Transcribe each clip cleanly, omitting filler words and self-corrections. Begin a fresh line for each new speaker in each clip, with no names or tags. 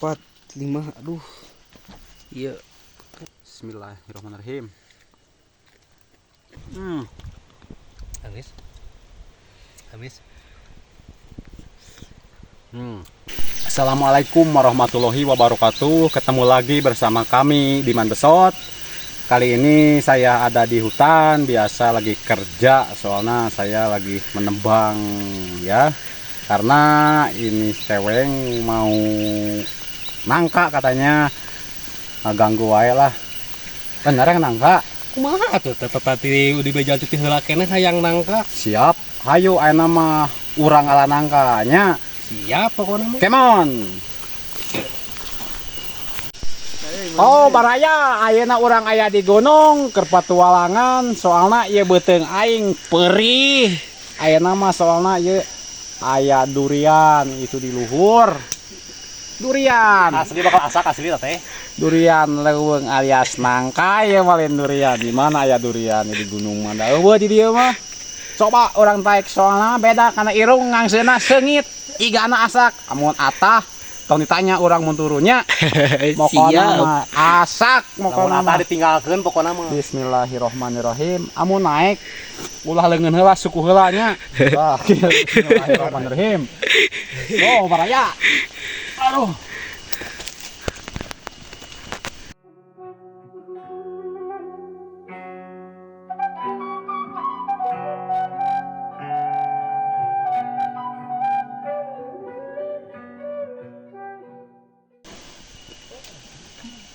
4, 5, aduh. Iya.
Bismillahirrahmanirrahim.
Amis. Amis.
Assalamualaikum warahmatullahi wabarakatuh. Ketemu lagi bersama kami di Manbesot. Kali ini saya ada di hutan, biasa lagi kerja, soalnya saya lagi menebang ya. Karena ini ceweng mau nangka katanya, ganggu wae lah. Bener yang nangka?
Kumaha atuh tetep tadi di beja titih heula keneh hayang nangka.
Siap, hayu ayeuna mah urang ala nangka nya.
Siap pokoknya mah.
Come on. Oh baraya, ayeuna urang aya di gunung keur patualangan, soalna ieu beuteung aing perih. Ayeuna mah soalna ieu aya durian itu di luhur. Durian.
Asli bakal asak asli teh.
Durian leuweung alias nangka ieu mah lain durian. Di mana aya durian di gunung mah? Da eueuh di dieu mah. Coba urang taek soalna beda kana irung ngangseuna seungit, igana asak. Amun atah tong ditanya urang mun turunnya. Pokona mah asak, pokona mah
ditinggalkeun pokona mah.
Bismillahirrahmanirrahim. Amun naik ulah leungeun heula suku heula nya. Wah, bismillahirrahmanirrahim. Oh, baraya. Aduh.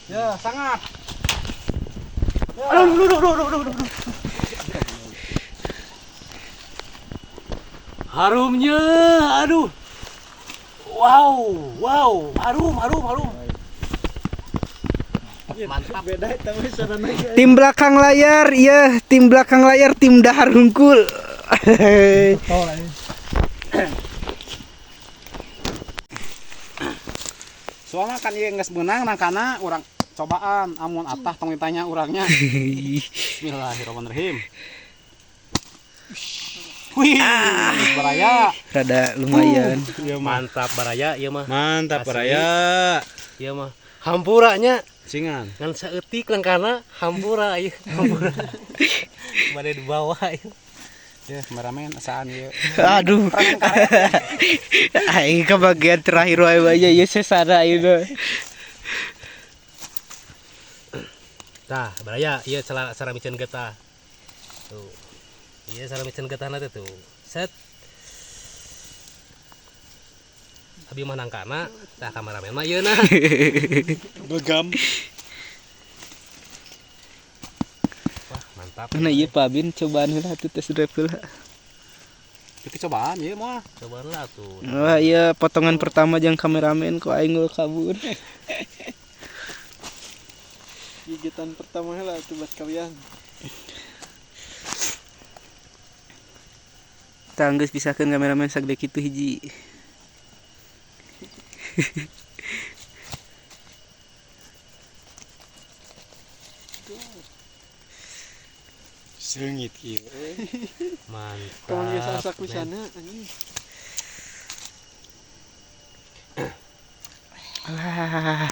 Ya, sangat.
Aduh, aduh. Harumnya, aduh. Wow, wow, harum, harum, harum. Mantap.
Beda tapi sarana.
Tim belakang layar, ya, tim belakang layar, tim dahar hungkul.
Soalnya kan ieu geus meunang nangkana urang cobaan amun atah tong ditanya urangnya. Bismillahirrahmanirrahim. Wih, baraya.
Rada lumayan.
Mantap baraya ieu mah.
Mantap baraya.
Ieu mah hampuranya
cingan.
Ngan saeutik langkana hampura ieu, hampura. Bade dibawa ieu.
Ya, kameramen asaan ieu.
Aduh. Aing ke bagian terakhir wae bae ieu sesana ieu.
Tah, baraya ieu cara miceun getah. Tuh. Ieu cara miceun getahna teh tuh. Set. Abi mah nangkana, tah kameramen mah ieu nah.
Begam.
Wah, mantap.
Mana ieu Pak Bin cobaan heula atuh tes drive heula.
Itu cobaan ieu mah.
Cobaan lah tuh.
Wah, iya potongan pertama jeung kameramen kok aing kabur.
Gigitan pertama heula atuh buat kalian.
Tah geus pisakeun kameramen sagede kitu hiji.
Seungit ieu.
Mantap.
Tong geus asak pisanna anjing.
Alah.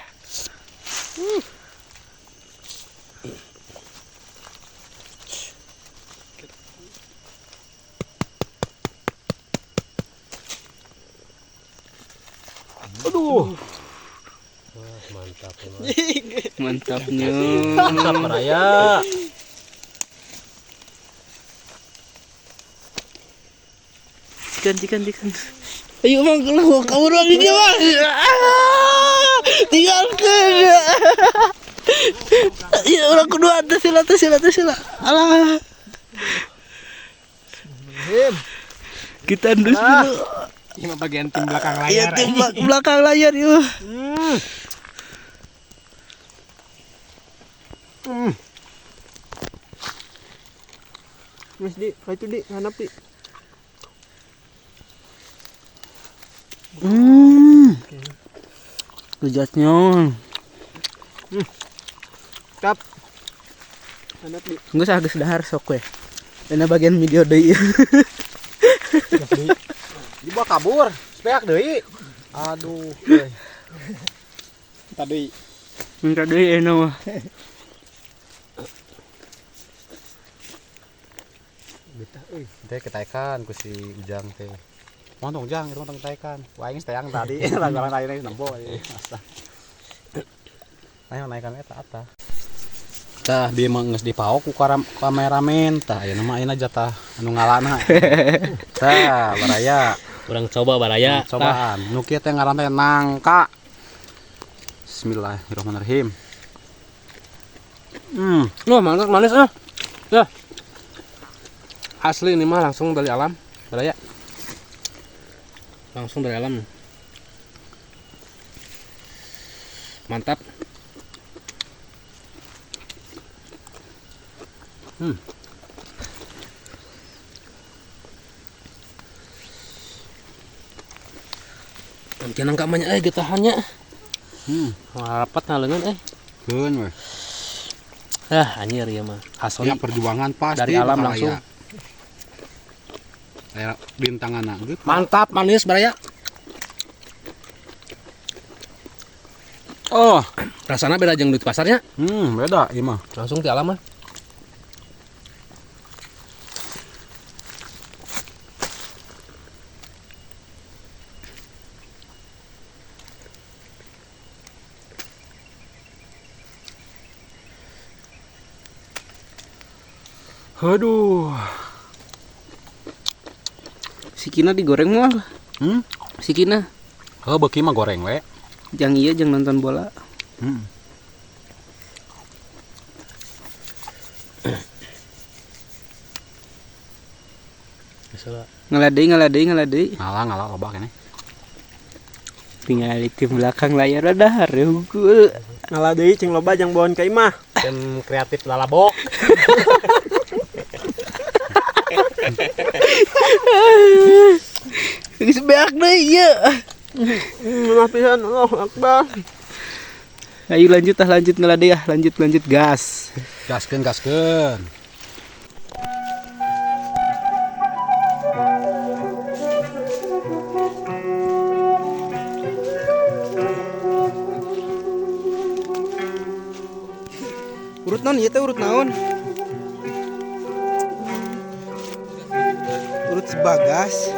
Aduh.
Wah, mantap ini.
Mantapnya.
Mantap baraya.
Cikan, cikan, cikan. Ayo mang keluar kabur lagi dia mang. Tinggalkan. Ya orang kedua atas sila, atas sila, atas sila. Alah. Kita endus dulu.
Ini bagian tim belakang layar.
Iya, tim belakang layar yuk.
Mas di, kayak itu di, nganap di.
Lezatnya.
Kap. Nganap di.
Enggak usah geus dahar sok we. Dina bagian video deui.
Dibawa kabur, speak deui. Aduh. Tadi.
Minta deui euna mah.
Betah euy. Teh ketaekan ku si Ujang teh. Montong Ujang, itu montong ketaekan. Wah, aing tayang tadi. Lantaran ayeuna nempo euy. Asa. Ayo naikkan eta ata. Tah bieu mah geus dipaok ku kameramen. Tah ayeuna mah ayeuna jatah anu ngalana. Tah baraya.
Urang coba baraya.
Cobaan. Nu kieu teh ngaran teh nangka. Bismillahirrahmanirrahim.
Loh, manis manis ah. Ya. Asli ini mah langsung dari alam, baraya. Langsung dari alam. Mantap. Jangan nangka banyak getahannya. Rapat ngalengan
Keun we.
Ah, anjir ya mah. Asli
Ya, perjuangan pasti
dari alam
bakal
langsung.
aya. Aya bintanganna gitu.
Mantap manis baraya.
Oh,
rasana beda jeung di pasarnya.
Beda ieu mah.
Langsung di alam mah.
Aduh.
Sikina digoreng moal. Sikina.
Heuh beuki mah goreng we.
Jang ieu jang nonton bola. Ngaladei ngaladei.
Ngalah loba keneh.
Tinggal di tim belakang layar ada hungkul.
Ngaladei cing loba jang bawaan ka imah.
Tim kreatif lalabok.
Geus beak deui ieu.
Mah pisan Allahu Akbar.
Ayo lanjut ah, lanjut ngaladei ah, lanjut gas.
Gaskeun.
Urut naon ieu teh, urut naon? Urut sebagas.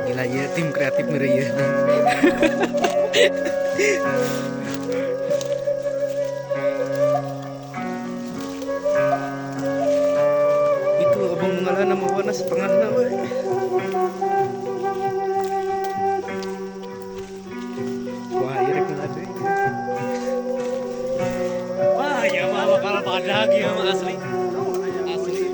Gila ya tim kreatif ngeri ya. Itu abang mengalah nama warna setengah we. Wah, iya rek ngaladeuy.
Wah, ya mah bakal badag ya mah asli. Asli.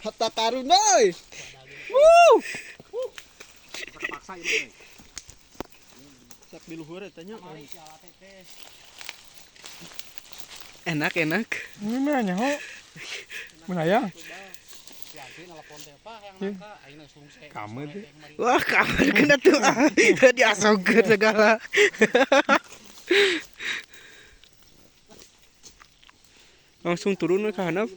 Hatta karuna euy. Sak di luhur eta nya.
Enak enak.
Ini mah nyaho. Menayang. Kamu tuh.
Wah, kamar kena tuh. Diasongkeun segala. Langsung turun ke handap.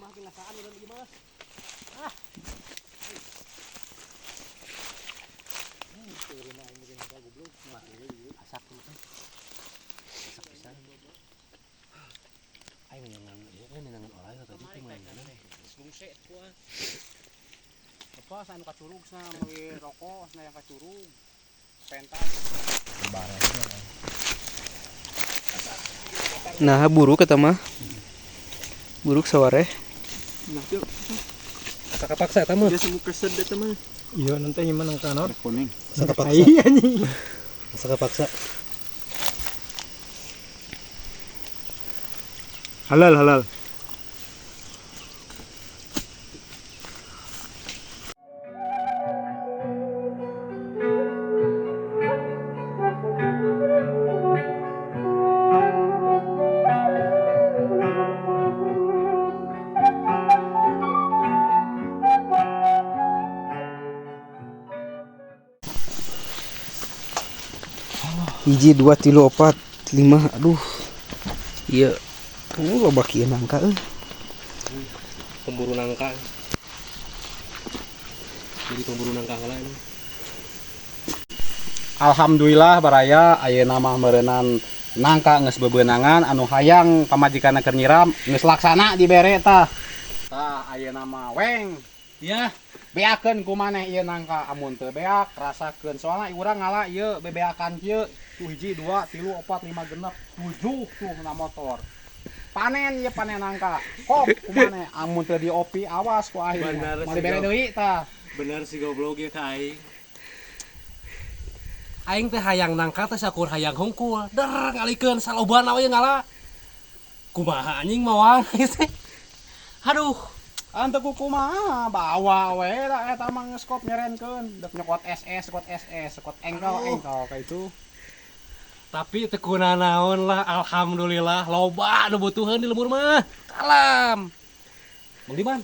Nah, buru kata mah. Buruk saware.
Nah, yuk.
Asa kapaksa eta mah.
Dia semua kesed eta mah.
Iya nanti gimana nangka
Kuning.
Asa kapaksa. Asa kapaksa.
Halal halal.
Hiji, dua, tilu, opat, lima, aduh. Iya. Tunggu loba kieu nangka euy.
Pemburu nangka. Jadi pemburu nangka heula ini.
Alhamdulillah baraya ayeuna mah meureunnan nangka geus bebeunangan anu hayang pamajikanna keur nyiram geus laksana dibere tah. Tah ayeuna mah weng.
Ya,
Beakeun ku maneh ieu nangka amun teu beak rasakeun soalna urang ngala ieu bebeakan kieu tuh 1 2 3 4 5 6 7 tuh na motor. Panen ieu panen nangka. Kop ku maneh amun teu diopi awas ku aing.
Bener
Moal
sih,
dibere
Gob.
deui tah.
Bener si goblok ieu ka aing. Aing teh hayang nangka teh sakur hayang hungkul. Der ngalikeun salobana we ngala. Kumaha anjing mawa teh. Aduh,
Ante ku kumaha bawa we da eta mah geus kop nyerenkeun dek nyokot SS, nyokot SS, nyokot engkel engkel ka itu.
Tapi teu kunanaon lah alhamdulillah loba nu butuheun di lembur mah. Kalam. Bang Diman,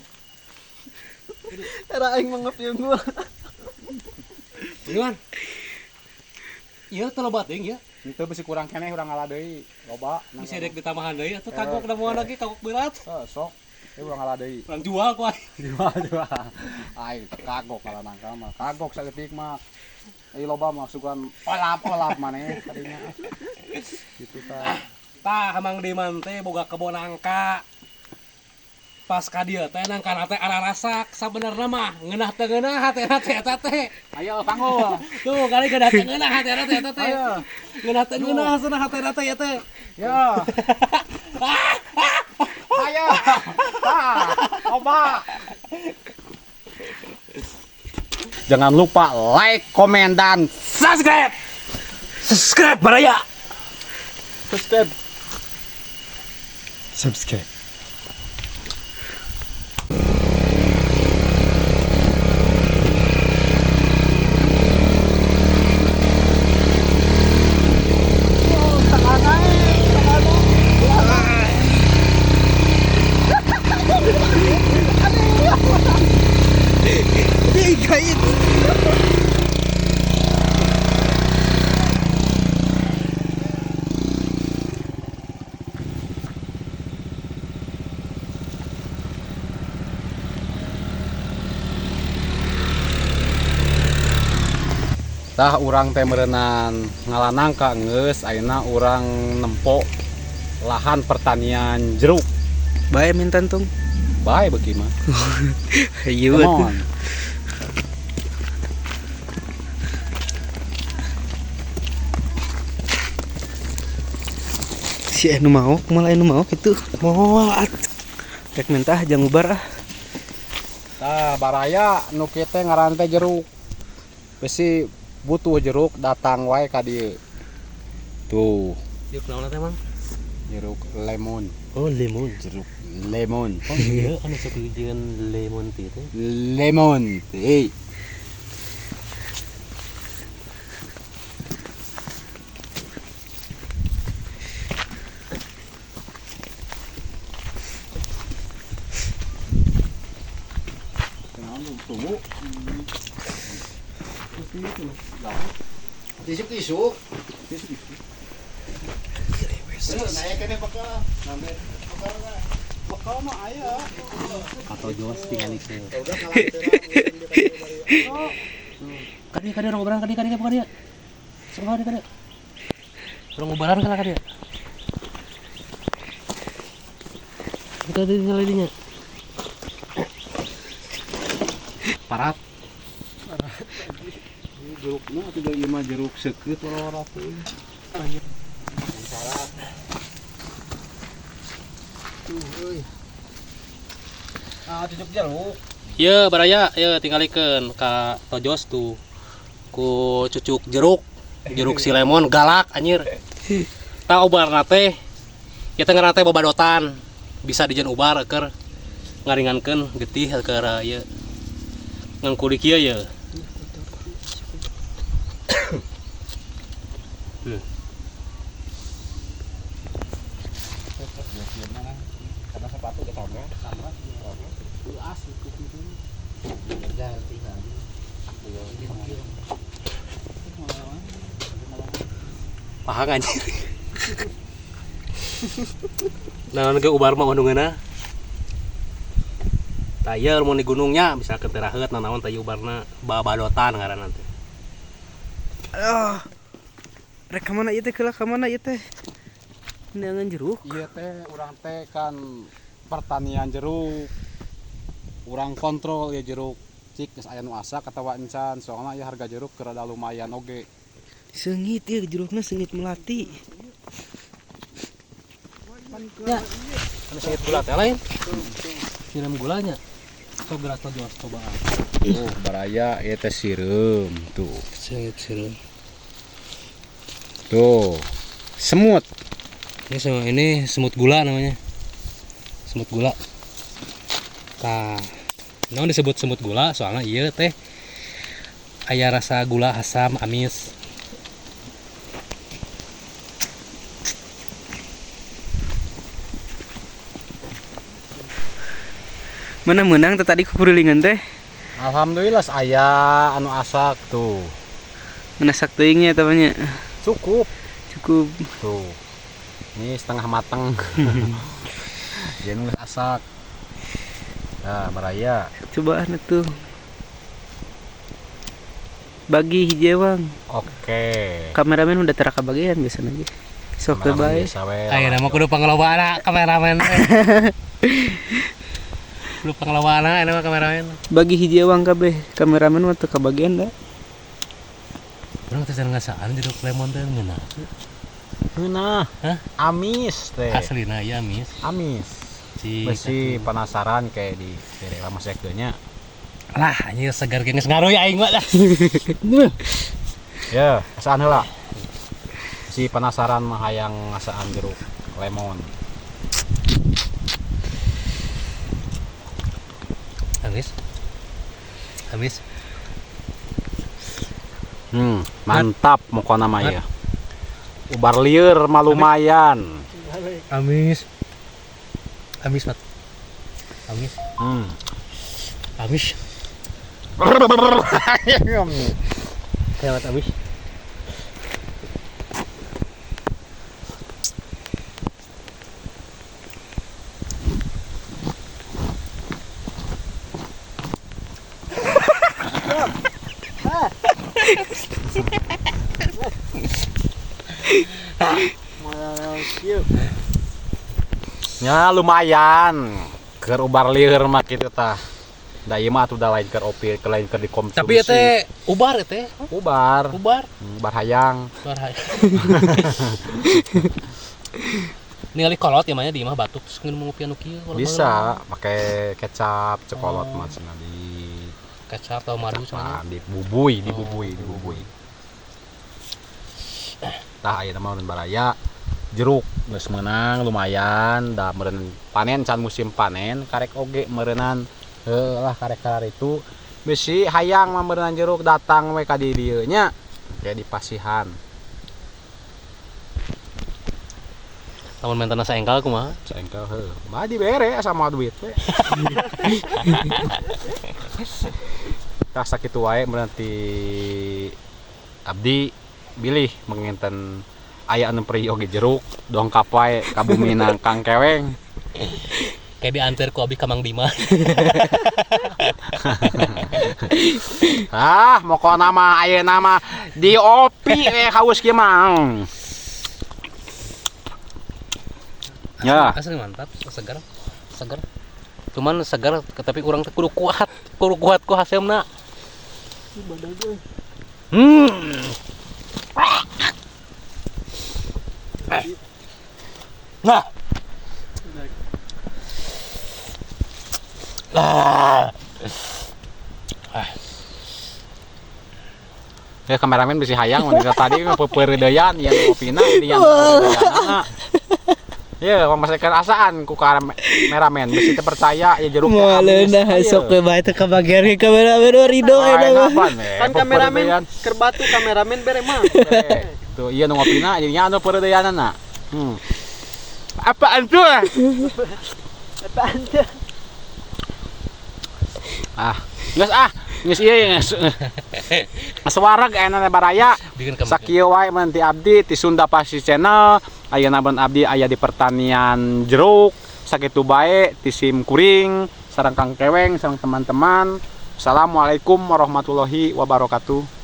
Era aing mah ngepieun gua.
Bang Diman. Ieu teh loba teuing ya.
Henteu bisi kurang keneh urang ngala deui loba.
Bisa dek ditambahan deui atuh kagok da moal lagi kagok berat.
Heuh, sok. Ieu urang ngala deui.
Urang jual ku aing.
Jual jual. Aing teu kagok ngala nangka mah. Kagok saeutik mah. Ieu loba mah sugan olap-olap maneh tadinya. Gitu tah.
Tah Mang Diman teh boga kebon nangka. Pas ka dieu teh nangkana teh ararasak sabenerna mah ngeunah teu ngeunah hatena teh eta teh.
Ayo panggul.
Tuh kali ngeunah teu ngeunah hatena teh eta teh.
Ayo.
Ngeunah teu ngeunah cenah hatena teh eta teh.
Ya. Ayo. Tah, loba. Jangan lupa like, komen, dan
Subscribe. Subscribe baraya.
Subscribe.
Subscribe.
Tah urang teh meureunan ngala nangka geus ayeuna urang nempo lahan pertanian jeruk.
Bae mintan tung.
Bae beuki mah.
Hayu
Come
atuh.
on.
Si anu maok, malah anu maok itu. Moal at. Rek mentah jang ubar ah.
Tah baraya nu kieu teh ngaran teh jeruk. Besi butuh jeruk datang wae ka dieu. Tuh,
Jeruk naon teh Mang?
jeruk lemon,
Oh, lemon.
jeruk lemon.
Oh iya, anu sok dijieun lemon tea teh.
Lemon tea. Isuk-isuk. Bekal mah aya.
Atau jos tinggal ke. Kadieu kadieu urang ngobrol kadieu kadieu kadieu. Sok kadieu kadieu. Urang ngobaran kana kadieu. Kita di dinya.
Parat. Jerukna atuh ieu mah jeruk seukeut ora-ora teh.
Tuh euy.
Ah, cucuk jeruk.
Ieu baraya, ieu tinggalikeun ka Tojos tuh. Ku cucuk jeruk, jeruk si lemon galak anjir. Tah ubarna teh ieu teh ngaranna teh babadotan. Bisa dijieun ubar keur ngaringankeun getih keur ieu. Ngan kudu kieu ye.
Karena sepatu ke sama.
Pahang anjir. Nah, ge ubar mah undungeuna. Tah ieu mun di gunungnya misalkan teh raheut nanaon teh ubarna babadotan ngaranna teh.
Aduh. Rek ka mana ieu teh, keula ka mana ieu teh? Neangan jeruk.
Iya teh, urang teh kan pertanian jeruk. Urang kontrol ya jeruk. Cik geus aya nu asak atawa encan, soalna ieu harga jeruk keur rada lumayan oge.
Seungit ieu jerukna, seungit melati.
Ya. Anu seungit gula teh lain. Sireum gulanya. Sok geura Tojos cobaan.
Tuh, baraya ieu teh sireum tuh.
Seungit sireum.
Tuh. Semut.
Ini sama ini semut gula namanya. Semut gula. Tah, naon disebut semut gula soalnya ieu teh aya rasa gula asam amis.
Mana menang teh tadi kukurilingan teh?
Alhamdulillah aya anu asak tuh.
Menasak teuingnya tamanya.
Cukup.
Cukup.
Tuh. Ini setengah matang. Dia nulis asak. Nah, baraya.
Cobaan tuh. Bagi hiji ewang.
Oke.
Kameramen udah teraka bagian biasanya lagi. Sok teh bae.
Ayeuna mah kudu panglobana kameramen. Kudu panglobana ayeuna mah kameramen.
Bagi hiji ewang kabeh, kameramen mah teu kabagian da.
Urang teh ngasaan jeruk lemon teh ngeunah.
Ngeunah.
Hah?
Amis teh.
Aslina ieu amis.
Amis.
Si
besi penasaran kayak di daerah Mas nya.
Lah anjir segar geus ngaruh ya aing mah lah.
Ya, asaan heula. Si penasaran mah hayang ngasaan jeruk lemon.
Amis. Amis.
Mantap mokona mah ya. Ubar lieur mah lumayan.
Amis. Amis, Mat. Amis. Amis. Lewat amis.
Ya lumayan. Keur ubar lieur mah kitu tah. Da ieu mah atuh da lain keur opi, keur lain keur dikonsumsi.
Tapi ieu teh ubar ieu teh.
Ubar.
Ubar.
Ubar hayang.
Ubar hayang. Ningali kolot ya mah di imah batuk terus ngeun ngopi anu kieu kolot.
Bisa make kecap, cekolot mah cenah di
kecap atau madu cenah.
Dibubui, dibubui, dibubui. Tah ayeuna mah baraya jeruk geus meunang lumayan da meureun panen can musim panen karek oge meureunnan heuh lah karek kararitu bisi hayang mah meureunnan jeruk datang we ka di dieu nya kayak di pasihan.
Lamun mentana saengkal kumaha?
Saengkal heuh mah dibere sama duit we. Tah sakitu wae meureun ti abdi bilih mengenten aya anu perih oge jeruk dongkap wae ka bumi Kang Keweng.
Kayak diantar ku abi ka Mang Bima.
Ah, mokona mah ayeuna mah diopi we haus kieu mah. Ya.
Asli mantap, segar. Segar. Cuman segar tapi urang teh kudu kuat ku hasilna. Nah. Ah.
Ya, kameramen bisi hayang mun dina tadi mah peupeureudeyan ieu ngopina dian peupeureudeyanana. Ya, mamasakeun asaan ku kameramen bisi teu percaya ya jeruk teh amis.
Moal nah sok we bae teu kabagian ke kameramen mah ridho eta mah.
Kan kameramen keur batu, kameramen bere mah.
Tuh, iya nu ngopina jadinya anu peureudeuyanana. Apaan tuh?
Apaan tuh?
Ah, geus ah, geus ieu geus. Suara ayeuna baraya.
Bikin kamu.
Sakieu wae mun ti abdi ti Sunda Pasti Channel. Ayeuna mun abdi aya di pertanian jeruk. Sakitu bae ti sim kuring sareng Kang Keweng sareng teman-teman. Assalamualaikum warahmatullahi wabarakatuh.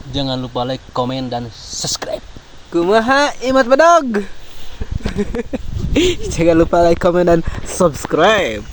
Jangan lupa like, komen, dan subscribe.
Kumaha imat bedog. Jangan lupa like, comment, dan subscribe.